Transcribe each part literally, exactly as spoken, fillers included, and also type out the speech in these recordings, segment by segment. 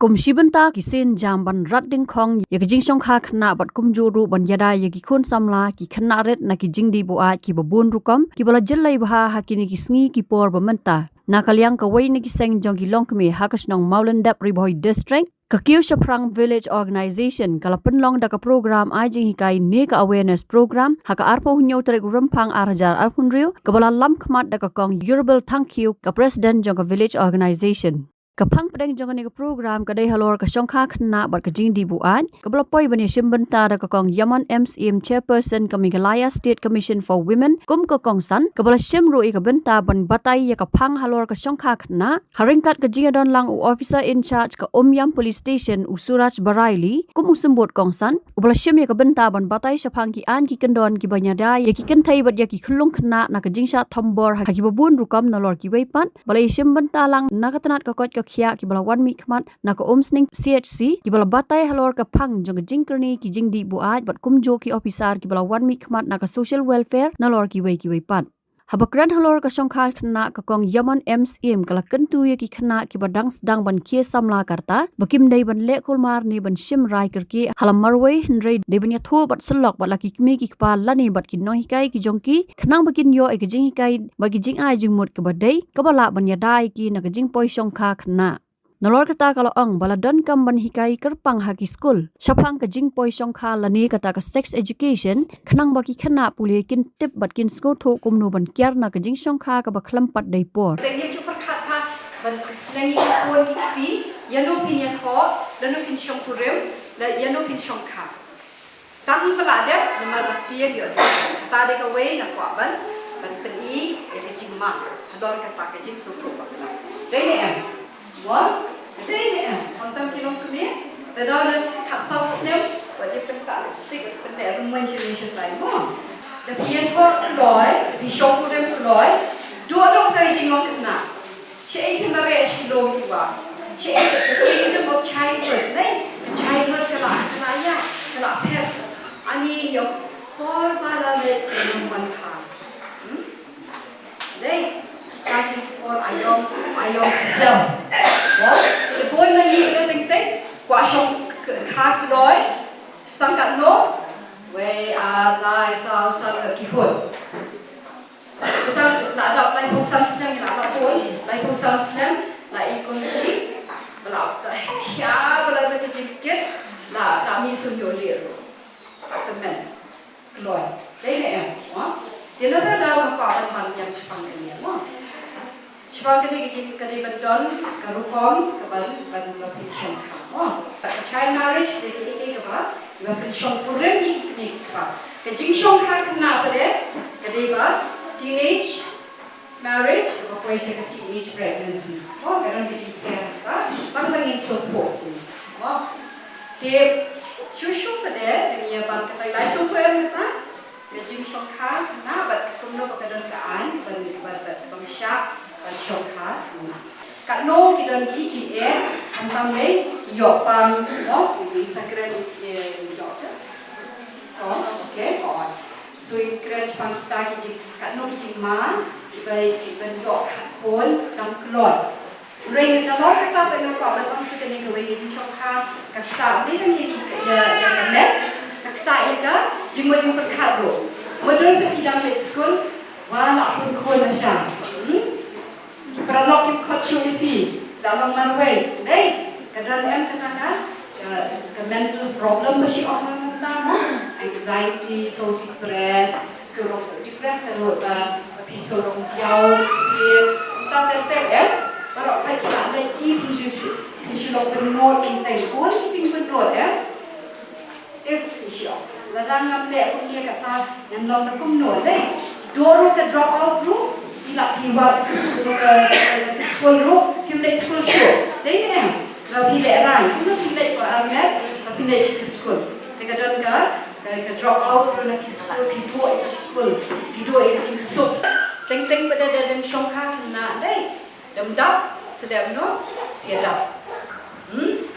Kum shi bynta ki sienjam ban rat dyngkhong ïa ka jingshongkha khynnah bad kumjuh ruh ban ïada ïa ki khun samla, ki khynnah rit na ki jingdih buaid kiba bun rukom kiba la jyllei bha ha kine ki sngi ki por ba mynta. Na ka liang kawei na ki seng jong ki longkmie ha ka shnong Mawlyndep, Ri Bhoi District, ka Kiew Shaphrang Village Organization ka la pynlong da ka program ai jinghikai ne ka awareness program ha ka arphew hynñiew tarik Rymphang ar hajar arphew hynriew, kaba la lam khmat da ka Kong Yurbil Thangkhiew, ka President jong ka Village Organization. Ka phang pdeng jong kane ka program ka dei halor ka shongkha khynnah bad ka jingdih buaid, kaba la poi ban ïashim bynta da ka Kong Yamon M Syiem, Chairperson ka Meghalaya State Commission for Women kum ka kongsan, kaba la shim ruh ïa ka bynta ban batai ïa ka phang halor ka shongkha khynnah ha ryngkat ka jingïadon lang u Officer in Charge ka Umiam Police Station, u Suraj Baraili, kum u symbud kongsan, uba la shim ïa ka bynta ban batai shaphang ki aiñ ki kyndon kiba ïada ïa ki kynthei bad ïa ki khyllung khynnah na ka jingshah thombor ha kiba bun rukom. Nalor kiwei pat, ba la ïashim bynta lang na ka tnat ka koit ka khiah kiba la wan mihkhmat na ka Umsning C H C, kiba la batai halor ka phang jong ka jingkyrni ki jingdih buaid bad kumjuh ki officer kiba la wan mihkhmat na ka Social Welfare, nalor kiwei kiwei pat. Haba kren halor ka shongkha khynnah, ka Kong Yamon M Syiem ka la kyntu ïa ki khynnah kiba dang sdang ban khie samla ka rta ba kim dei ban leh kulmar ne ban shim rai kyrkieh ha la marwei, hynrei dei ban ïathuh bad syllok bad la ki kmie ki kpa lane bad ki nonghikai ki jong ki, khnang ba kin ïoh ïa ka jinghikai bad ki jingai jingmut kaba dei, kaba lah ban ïada ïa ki na ka jingpoi shongkha khynnah. Nalor kata ka la ong ba la donkam ban hikai kyrpang ha ki skul shaphang ka jingpoi shongkha lane kata ka sex education, khnang ba ki khynnah pule kin tip bad kin sngewthuh kumno ban kiar na ka jingshongkha kaba khlem pat dei por. Te ngim ju pyrkhat pha ban sneng ïa ki khun ki kti ïano phin ïathoh, lano phin shongkurim, la ïano phin shongkha. Tang ba la dep namar ba tieng ïoh dep. Kata dei kawei nga kwah ban, ban pyni ïa ka jingma halor kata ka jingsngewthuh bakla. Dei ne em? Mo? Dei ne em? Khamtam ki longkmie? Te da la khatsaw snem, wat ïa pynktah lipstick, wat pynleh rynmoi sha sha tai mo. Da phi ïathoh kloi, da phi shongkurim kloi, duh duh ka jinglong khynnah. Shaei phi mareh sha ki lum ki wah? Shaei, the kingdom of childhood, ne? Ka childhood ka la, ka la ïaid, ka la pher. Ani ïoh por ba la leit ka nongwan pha. Hmm? Ne? Ka ki por aiom, aiom siam. Mo? Te bun na ngi ïa teng teng, kwah shong k-, kha kloi, stang katno? Wei, ar, lai, saw, san, ki khun. Stad la dap laiphew san snem, la dap bun laiphew san snem, la i kong i, ba la ta hia, ba la ta ka jingkit, la, la mih sun ïoh lir. Tymmen kloi. Dei ne em? Mo? Te lada da ma kwah ban ban ïa shaphang kane, mo? Shaphang kane ka jing, ka dei ban don ka rukom ka ban, ban, ban pynshongkha, mo? Ka child marriage dei ka, ka, ka ba, ba pynshongkurim ïa ki kmie ki kpa. Ka jingshongkha khynnah pat de ka dei ba teenage marriage, ba poi sha ka teenage pregnancy. Mo, ka don ka jingpher, ba, ba ngin sngewthuh. Mo, te shuh shuh pat de ngi ïa ban kata, lai sngewthuh em kata. Ka jingshongkha khynnah bad kumno ba ka don ka aiñ ban, ban, ban, ban shah ban shongkha khynnah. Katno ki don ki jingeh, khamtam dei ki ïoh pang, mo, ki sa kren, eh, ïoh ka. Oh, okay, oh. So, i kren shaphang kita ki jing, katno ki jingma kiba, kiba ïoh kha khun dang kloi. Hynrei nalor kata pat nga kwah ban ong sa kane kawei ka jingshongkha ka ktah, dei tang ïa, ïa, ïa ka met, ka ktah ïa ka jingmut jingpyrkhat ruh. Mut don sa phi dang leit skul, wa la pun khun lashai. Hmm? Ki paralok kim khot shuh ïa phi, la long marwei. Dei, ka don em kata ka, ka, ka mental problem ba shi ong mynta mo? Anxiety, so depressed, so long depressed ka ruh ba, ba phi so long diaw sir. Mynta ter ter em, baroh phi ki la leit i phi shu shu, phi shu long pynmut, phi teng bun ki jingpynmut em. If issue. Lada ngam leh kumne kata ngan long da kumno, dei? Dur ruh ka drop out ruh, phi lah phi wad ka skul, ka, ka skul ruh, phim leit skul shuh. Dei ne em? Ba phi leh rai, kumno phi leit ba armet, ba phi leit sha ka skul. Te ka don ka, ka, ka drop out ruh na ki skul, phi duh ïa ka skul, phi duh ïa ka jingsuk. Teng teng pat da, da dang shongkha khynnah, dei? Dam dap, sdang noh, sia dap. Hmm?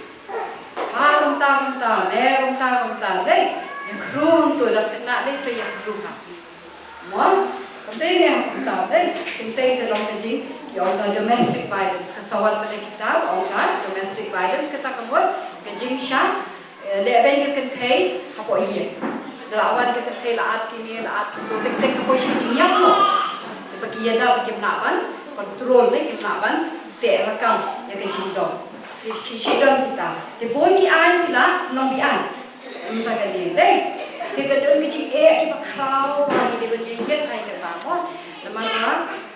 Ha, kumta, kumta, ne, kumta, kumta, ne. Ïa khru hangtu, dap khynnah ne, khru ïa khru ha. Mo, kumta ne, kumta, ne. Teng teng te long ka jing, Ong ka domestic violence, ka sa wan pat na kita, ong ka domestic violence, kata ka mut ka jingshah, eh, leh beiñ ka kynthei hapoh ïing. Da la wan ka kynthei la at kine, la at kito, teng teng ka poi sha ka jingïap noh. Te ba ki ïada kim lah ban control ne, kim lah ban teh rakam ïa ka jingdom. Te ki shu don kita. Te bun ki aiñ ki la long be-aiñ. Mynta ka dei, dei. Te ka don ka jingeh kiba khraw ba ngi dei ban ïa ïeng ai kata mo. Namar ba,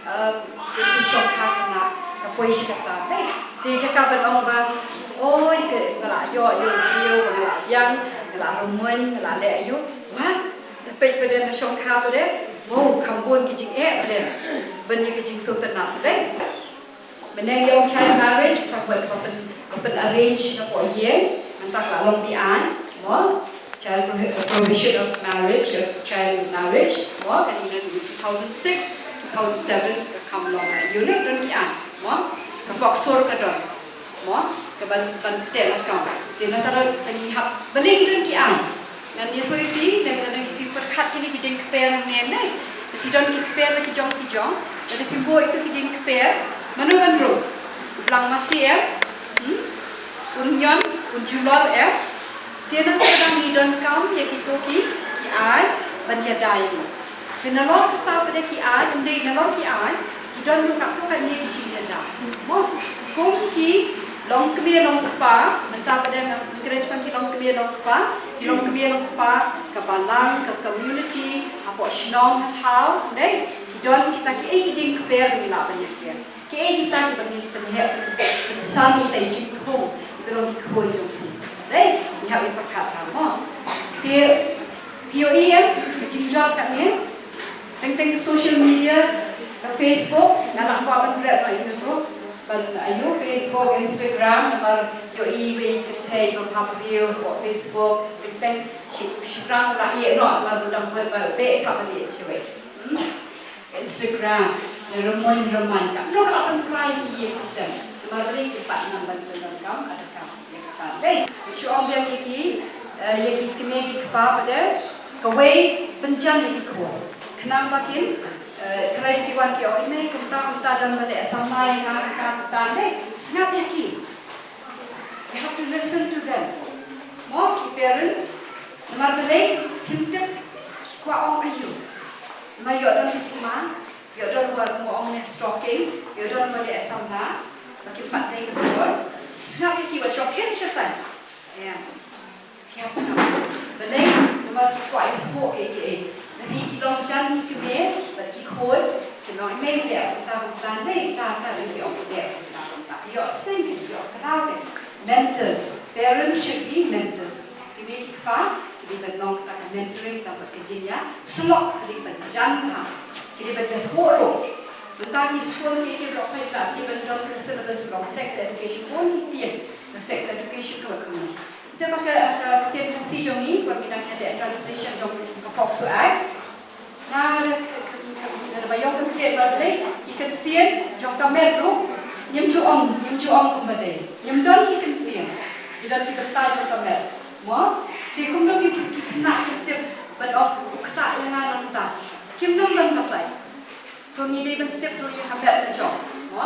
eh, ka shongkha ka na ka poi shi kata, dei. Te jaka ban ong ba, oi, ka, nga la ïoh ïa u briew ba nga la biang, nga la rymmuiñ, nga la leh aïu. Wah, te peit pat de na shongkha pat de. Wow, kham bun ki jingeh pat de. Ban ïa ka jingsngewtynnat pat de. Mynne ïa u child marriage, kata ka ba pyn, ba pyn arrange na poh ïing, mynta ka la long be-aiñ, mo, child prohi-, prohibition of marriage, of child marriage, mo, ka dei na two thousand six, two thousand seven, ka kham long, eh, unit don ki aiñ, mo, ka POCSO ka don, mo, ka ban, ban teh lakam. Te na ka don ka ngi hap, balei ki don ki aiñ. Ngan ïathuh ïa phi, lada phi pyrkhat kine ki dieng kper hangne, ne? Phi don ki kper la ki jong ki jong, lada phi buh ïa ki dieng kper, mano ban rung? U blang masi em? Hmm? Un ñion, un julor em? Te na ka dang ngi donkam ïa kito ki, ki aiñ, ban ïada ïa ngi. Te nalor kata pat de ki aiñ, ym dei nalor ki aiñ, ki don ruh katto katne ki jingïada. Mo, kum ki longkmie longkpa, mynta pat de nga encourage ba ki longkmie longkpa, ki longkmie longkpa, ka balang, ka community, hapoh shnong, ha thaw, dei, ki don kita kiei ki dieng kper ba ngi lah ban ïakren. Kiei kita kiba ngi pynheh, pyn-, pynsan ïa kita ki jingthung, kiba long ki khun jong ki. Dei, ngi hap ïa pyrkhat ka mo. Te, phi ïohi ïa ka jingjia kane, teng teng ka social media, ka Facebook, nga lah kwah ban bret noh ïa ka ruh. Ban ïa u Facebook, Instagram, namar ïohi wei kynthei ba ha briew hapoh Facebook, teng teng shi, shiphrang la ïeh noh namar u dang bret ba u beh ka ban ïeh shawei. Hmm? Instagram, ïa rymmuiñ rymman, kam long la pynpra ïa ki ïing ki sem. Namar balei? Ki pat nang ban pyndonkam, ada kam, ïa ka pat. Dei, shu ong biang ïa ki, eh, ïa ki kmie ki kpa pat de, kawei pynjan ïa ki khun. Khnang ba kin, eh, tharai ki wan ki ong, "Mei, kumta, kumta don ba leh samla ïa nga, kumta, kumta." Dei, sngap ïa ki. You have to listen to them. Mo, ki parents, namar balei, kim tip ki kwah ong aïu. Namar ïoh don ki jingma, ïoh don ba mo ong ne stalking, ïoh don ba leh samla, ba kim pat dei ka bor. Sngap ïa ki, wat shoh khein shatai. Em. Ki hap sngap. Balei, namar ki kwah ïathuh kiei kiei. Lada ki long jan ki kmie bad ki khun, kin ong, "Mei, leh kumta kumta, leh kumta kumta," lada ki ong, "Leh kumta kumta." Ïoh seng, ïoh khlaw de. Mentors. Parents should be mentors. Ki mei ki kpa ki dei ban long kata ka mentoring, kata ka jingïasyllok, ki dei ban jan bha. Ki dei ban ïathuh ruh. Mynta ki skul kiei kiei baroh phi, ki dei ban don ka syllabus long sex education. Bun ki ktien ka sex education kaba kumne. Te ba ka, ka ktien Khasi jong ngi, ba ngi dang ïaleh translation jong ka POCSO Act. Nga da, nga da ba ïoh kyntien ba lei, ki kyntien jong ka met ruh ngim ju ong, ngim ju ong kumba dei. Ngim don ki kyntien. Ki don ki bynta jong ka met. Mo? Te kumno ki, ki khynnah kin tip ban ong u ktah ïa nga nangta. Kim nang ban batai. So ngi dei ban tip ruh ïa ka met la jong. Mo?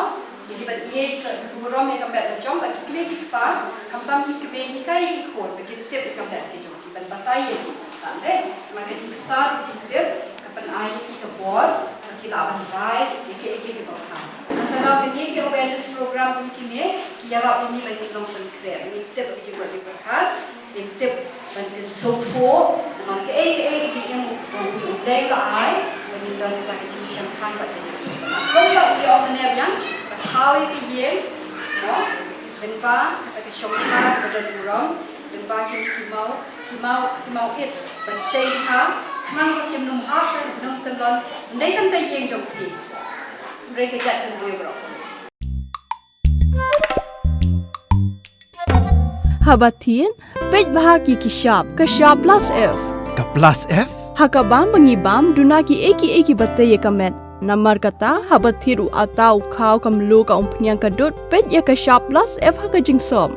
Ngi dei ban ïeit ka burom ïa ka met la jong, ba ki kmie ki kpa, khamtam ki kmie, hikai ïa ki khun ba kin tip ïa ka met la jong, ki ban batai ïa ki. Tang dei, namar ka jingstad, ka jingtip ka pyn-ai ïa ki ka bor ba ki lah ban rai ïa kiei kiei kiba bha. Nangta kine ki awareness program kine ki ïarap ïa ngi ba ngin long pynkhreh, ngin tip ïa ka jingmut jingpyrkhat. Ngin tip ban pynsngewthuh namar kaei kaei ka jingim ba U Blei u la ai, ba ngin don kata ka jingshemphang bad ka jingsngewtynnat. Kumba ki ong mynne biang, ka thaw ïa ka ïing, mo, lyngba kata ka shongkha kaba don burom, lyngba kine ki maw, ki maw, ki maw it ban tei bha, khnang ba kim nym hap, nym kyllon, ym dei tang ka ïing jong phi, hynrei ka jaitbynriew baroh. Haba thied, peit bha ki ki shap, ka shap plus F. Ka plus F? Ha ka bam ba ngi bam, duna kiei kiei kiba tei ïa ka met. Namar kata, haba thied u atta, u khaw, ka mluh, ka umphniang, ka dud, peit ïa ka shap plus F ha ka jingsop.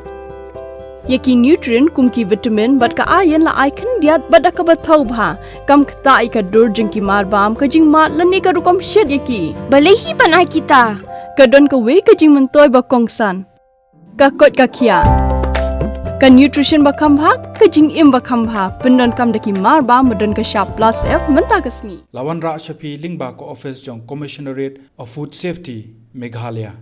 Ïa ki nutrient kum ki vitamin bad ka iron la ai khyndiat bad da kaba thaw bha. Kam ktah ïa ka dur jong ki marbam, ka jingmad lane ka rukom shet ïa ki. Balei hi ban ai kita? Ka don kawei ka jingmyntoi ba kongsan, ka koit ka khiah, ka nutrition ba kham bha, ka jingim ba kham bha, pyndonkam da ki mar ba ma don ka shap plus F mynta ka sngi. La wanrah sha phi lyngba ka office jong Commissionerate of Food Safety, Meghalaya.